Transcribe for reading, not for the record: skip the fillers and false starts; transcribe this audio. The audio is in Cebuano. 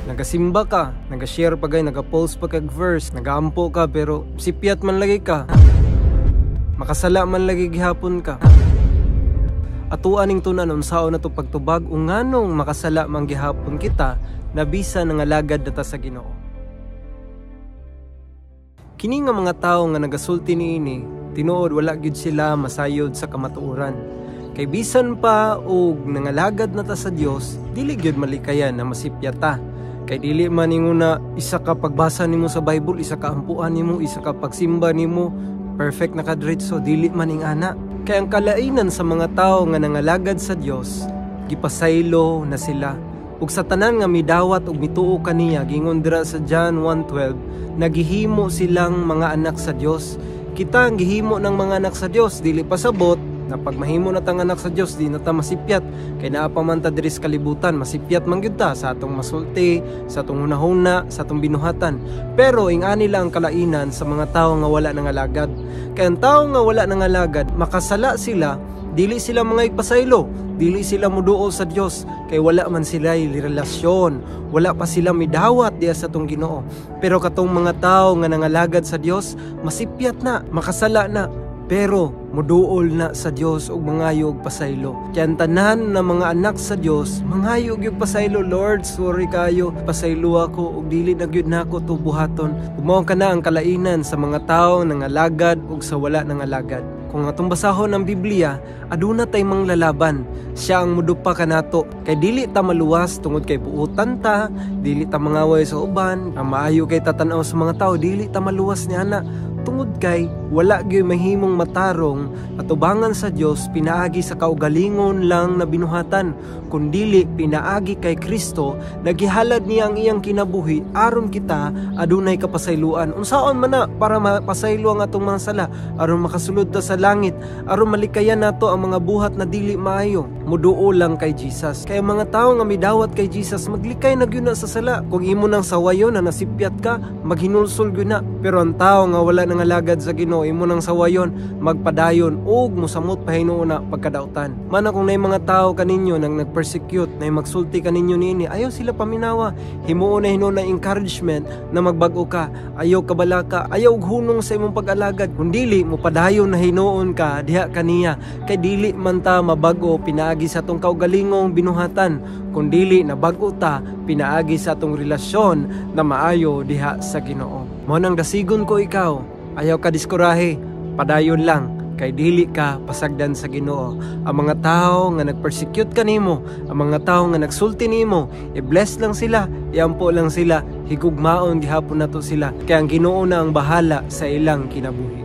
Nagasimba ka, nagashare pa gay, nagapost pa kag verse, nagaampo ka, pero sipyat man lagi ka. Makasala man lagi gihapon ka. Atoa ning tun-an unsaon nato pagtubag ug nganong makasala man gihapon kita na bisa nangalagad na ta sa Ginoo. Kini nga mga tawo nga nagasulti niini, tinuod wala gyud sila masayod sa kamatuoran. Kay bisan pa og nangalagad na ta sa Dios, dili gyud malikayan na masipyat ta. Kay dili man inguna isa ka pagbasa nimo sa Bible, isa ka ampuan nimo, isa ka pagsimba nimo, perfect na ka diretso, dili man ingana. Kay ang kalainan sa mga tawo nga nangalagad sa Dios, gipasaylo na sila. Ug sa tanan nga midawat ug mituo kaniya, gingon dira sa John 1:12, nagihimo silang mga anak sa Dios. Kita ang gihimo ng mga anak sa Dios, dili pasabot na pag mahimo na tang anak sa Dios, di na ta masipyat, kay naa pa man ta diri sa kalibutan, masipyat man gyud ta sa atong masulti, sa atong hunahuna, sa atong binuhatan. Pero ingani lang ang kalainan sa mga tawo nga wala nangalagad. Kay ang tawo nga wala nangalagad, makasala sila, dili sila mga ipasaylo, dili sila muduol sa Dios, kay wala man sila relasyon, wala pa sila midawat diya sa atong Ginoo. Pero katong mga tawo nga nangalagad sa Dios, masipyat na, makasala na, pero muduol na sa Dios ug mangayo og pasaylo. Kaya ang tanan na mga anak sa Dios, mangayo og pasaylo. "Lord, sorry kayo, pasaylo ako ug dili na gyud nako to buhaton." Ug mao kana ang kalainan sa mga tawo nangalagad ug sa wala nangalagad. Kung atong basahon ang Biblia, aduna tay manglalaban. Siya ang mudupa kanato. Kay dili ta maluwas tungod kay buotan ta, dili ta mangaway sa uban, ang maayo kay tatanaw sa mga tao, dili ta maluwas ni ana. Tungod kay wala gyud mahimong matarong atubangan sa Dios pinaagi sa kaugalingon lang na binuhatan, kundili pinaagi kay Kristo. Nagihalad niya ang iyang kinabuhi aron kita adunay kapasayloan. Unsaon man na para mapasaylo ang atong mga sala, aron makasulod ta sa langit, aron malikayan nato ang mga buhat na dili maayo? Muduol lang kay Jesus. Kay ang mga tawo nga midawat kay Jesus, maglikay na gyud na sa sala. Kung imo nang sawayon na nasipyat ka, maghinulsol gyud na. Pero ang tawo nga wala nangalagad sa Ginoo, imo nang sawayon, magpadayon ug mosamot pa hinuon na pagkadautan. Mana kung nay mga tawo kaninyo nang nagpersecute, nay magsulti kaninyo niini, ayaw sila paminawa. Himuon na hinuon na encouragement na magbag-o ka. Ayaw kabalaka, ayaw og hunong sa imong pag-alagad. Kung dili mopadayon na hinuon ka diha kaniya, kay dili man ta mabag-o pinaagi sa atong kaugalingong binuhatan, kun dili nabag-o ta pinaagi sa atong relasyon na maayo diha sa Ginoo. Mao nang dasigon ko ikaw, ayaw ka diskurahe, padayon lang, kay dili ka pasagdan sa Ginoo. Ang mga tao nga nagpersecute kanimo, ang mga tao nga nagsulti nimo, i-bless lang sila, iampo lang sila, higugmaon gihapon nato sila. Kay ang Ginoo na ang bahala sa ilang kinabuhi.